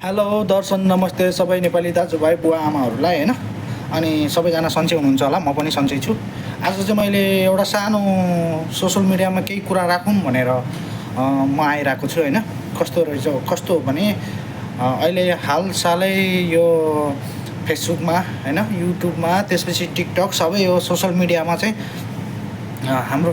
Hello दर्शन नमस्ते सबै नेपाली दाजुभाइ बुवा आमाहरूलाई होइन। अनि सबैजना सन्चै हुनुहुन्छ होला, म पनि सन्चै छु। आज चाहिँ मैले एउटा सानो सोसियल मिडियामा केही कुरा राखौँ भनेर म आइरहेको छु होइन। कस्तो हो भने अहिले हालसालै यो फेसबुकमा होइन, युट्युबमा, त्यसपछि टिकटक सबै यो सोसियल मिडियामा चाहिँ हाम्रो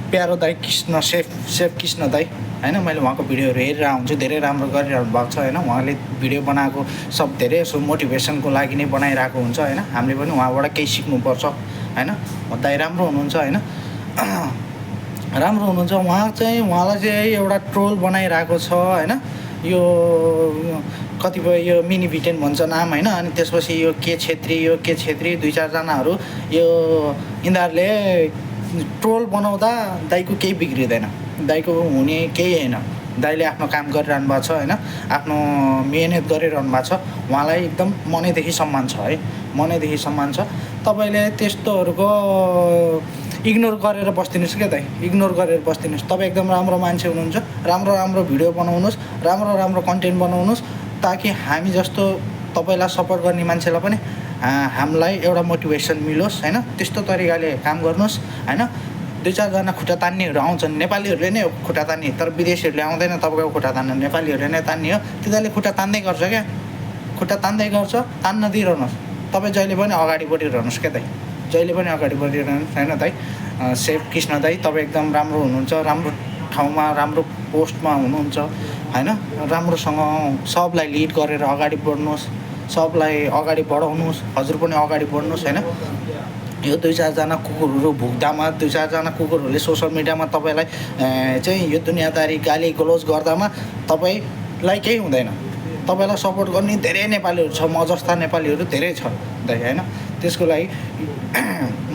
प्यारो दाइ कृष्ण सेफ कृष्ण दाइ होइन, मैले उहाँको भिडियोहरू हेरेर हुन्छु। धेरै राम्रो गरिरहनु भएको छ होइन। उहाँले भिडियो बनाएको सब धेरै यसो मोटिभेसनको लागि नै बनाइरहेको हुन्छ होइन। हामीले पनि उहाँबाट केही सिक्नुपर्छ होइन। दाइ राम्रो हुनुहुन्छ होइन, राम्रो हुनुहुन्छ। उहाँलाई चाहिँ एउटा ट्रोल बनाइरहेको छ होइन। यो कतिपय यो मिनी भिटेन भन्छ नाम होइन। अनि त्यसपछि यो के छेत्री दुई चारजनाहरू यो यिनीहरूले ट्रोल बनाउँदा दाइको केही बिग्रिँदैन, दाइको हुने केही होइन। दाइले आफ्नो काम गरिरहनु भएको छ होइन, आफ्नो मिहिनेत गरिरहनु भएको छ। उहाँलाई एकदम मनैदेखि सम्मान छ है, मनैदेखि सम्मान छ। तपाईँले त्यस्तोहरूको इग्नोर गरेर बस्दिनुहोस् क्या दाइ, इग्नोर गरेर बस्दिनुहोस्। तपाईँ एकदम राम्रो मान्छे हुनुहुन्छ, राम्रो भिडियो बनाउनुहोस्, राम्रो कन्टेन्ट बनाउनुहोस्, ताकि हामी जस्तो तपाईँलाई सपोर्ट गर्ने मान्छेलाई पनि हामीलाई एउटा मोटिभेसन मिलोस् होइन। त्यस्तो तरिकाले काम गर्नुहोस् होइन। दुई चारजना खुट्टा तान्नेहरू आउँछन्, नेपालीहरूले नै खुट्टा तान्ने, तर विदेशीहरूले आउँदैन तपाईँको खुट्टा तान्न, नेपालीहरूले नै तान्ने हो। तिनीहरूले खुट्टा तान्दै गर्छ क्या, खुट्टा तान्दै गर्छ, तान्न दिइरहनुहोस्। तपाईँ जहिले पनि अगाडि बढिरहनुहोस् क्या दाइ, जहिले पनि अगाडि बढिरहनुहोस् होइन दाइ। सेफ कृष्ण दाइ, तपाईँ एकदम राम्रो हुनुहुन्छ, राम्रो ठाउँमा राम्रो पोस्टमा हुनुहुन्छ होइन। राम्रोसँग सबलाई लिड गरेर अगाडि बढ्नुहोस्, सबलाई अगाडि बढाउनुहोस्, हजुर पनि अगाडि बढ्नुहोस् होइन। यो दुई चारजना कुकुरहरू भुक्दामा, दुई चारजना कुकुरहरूले सोसियल मिडियामा तपाईँलाई चाहिँ यो दुनियाँदारी गाली गलोज गर्दामा तपाईँलाई केही हुँदैन। तपाईँलाई सपोर्ट गर्ने धेरै नेपालीहरू छ, म जस्ता नेपालीहरू धेरै छ दाइ होइन। त्यसको लागि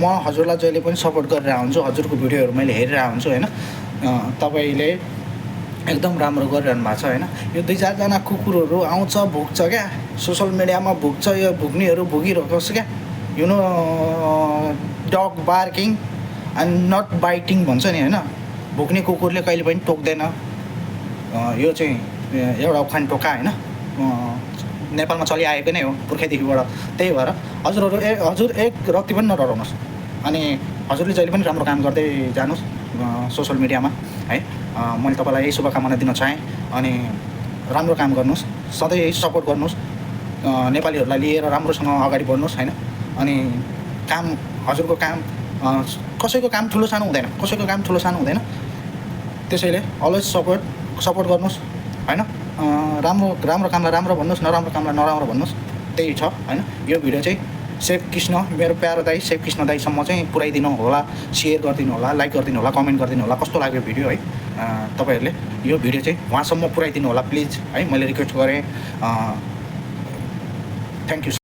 म हजुरलाई जहिले पनि सपोर्ट गरेर हुन्छु, हजुरको भिडियोहरू मैले हेरेर हुन्छु होइन। तपाईँले एकदम राम्रो गरिरहनु भएको छ होइन। यो दुई चारजना कुकुरहरू आउँछ भुक्छ क्या, सोसियल मिडियामा भुक्छ, यो भुक्नेहरू भुगिरहेको छ क्या। You know dog barking and not biting भन्छ नि होइन। भुक्ने कुकुरले कहिले पनि टोक्दैन, यो चाहिँ एउटा उखान टोका होइन, नेपालमा चलिआएको नै हो पुर्खैदेखिबाट। त्यही भएर हजुर एक रत्ती पनि नडराउनुहोस्। अनि हजुरले जहिले पनि राम्रो काम गर्दै जानुहोस् सोसियल मिडियामा है। मैले तपाईँलाई यही शुभकामना दिन चाहेँ। अनि राम्रो काम गर्नुहोस्, सधैँ यही सपोर्ट गर्नुहोस्, नेपालीहरूलाई लिएर राम्रोसँग अगाडि बढ्नुहोस् होइन। अनि काम हजुरको काम कसैको काम ठुलो सानो हुँदैन, कसैको काम ठुलो सानो हुँदैन। त्यसैले अलवेज सपोर्ट गर्नुहोस् होइन। राम्रो कामलाई राम्रो भन्नुहोस्, नराम्रो कामलाई नराम्रो भन्नुहोस्, त्यही छ होइन। यो भिडियो चाहिँ सेफ कृष्ण, मेरो प्यारो दाइ सेफ कृष्ण दाइसम्म चाहिँ पुऱ्याइदिनु होला, सेयर गरिदिनु होला, लाइक गरिदिनु होला, कमेन्ट गरिदिनु होला कस्तो लाग्यो भिडियो है। तपाईँहरूले यो भिडियो चाहिँ उहाँसम्म पुऱ्याइदिनु होला प्लिज है, मैले रिक्वेस्ट गरेँ। Thank you.